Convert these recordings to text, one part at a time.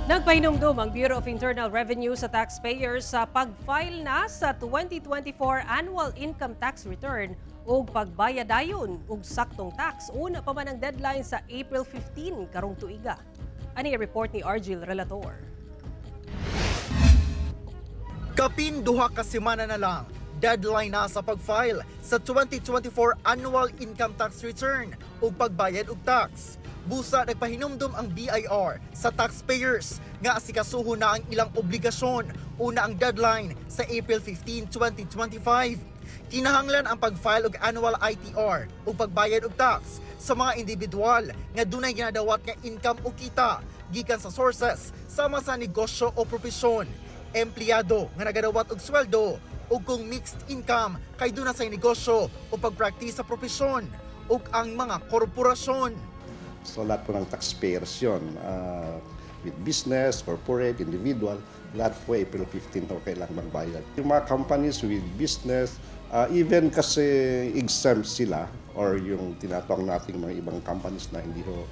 Nagpahinumdum ang Bureau of Internal Revenue sa taxpayers sa pag-file na sa 2024 Annual Income Tax Return ug pagbayad dayon og saktong tax una pa man ang deadline sa April 15 karong tuiga. Ani ang report ni Argil Relator. Kapin 2 ka semana na lang, deadline na sa pag-file sa 2024 Annual Income Tax Return ug pagbayad og tax. Busa nagpahinumdum ang BIR sa taxpayers nga asikasuhon na ang ilang obligasyon una ang deadline sa April 15, 2025. Kinahanglan ang pag-file og annual ITR ug pagbayad og tax sa mga individual nga dunay ginadawat nga income o kita gikan sa sources sama sa negosyo o propesyon, empleyado nga nagadawat og sweldo ug kung mixed income kay duna say negosyo o pagpraktis sa propesyon ug ang mga korporasyon. So lahat po ng taxpayers yun. With business, corporate, individual, lahat po April 15 po kailangan magbayad. Yung mga companies with business, even kasi exempt sila or yung tinatawag nating mga ibang companies na hindi ho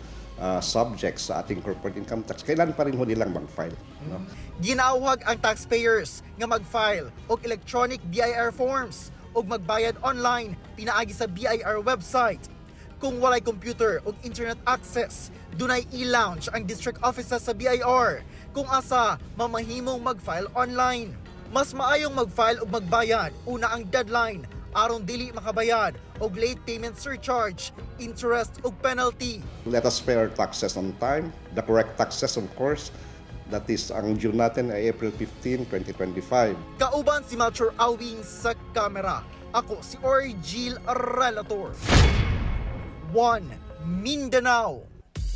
subject sa ating corporate income tax, kailangan pa rin ho nilang mag-file. No? Ginawag ang taxpayers nga mag-file og electronic BIR forms ug magbayad online pinaagi sa BIR website. Kung walay computer ug internet access, dunay e-lounge ang district offices sa BIR kung asa mamahimong mag-file online. Mas maayong mag-file ug magbayad una ang deadline aron dili makabayad og late payment surcharge, interest ug penalty. Let us pay our taxes on time, the correct taxes, of course. That is, ang due natin ay April 15, 2025. Kauban si Melchor Awing sa kamera. Ako si Orgil Relator. 1 Mindanao.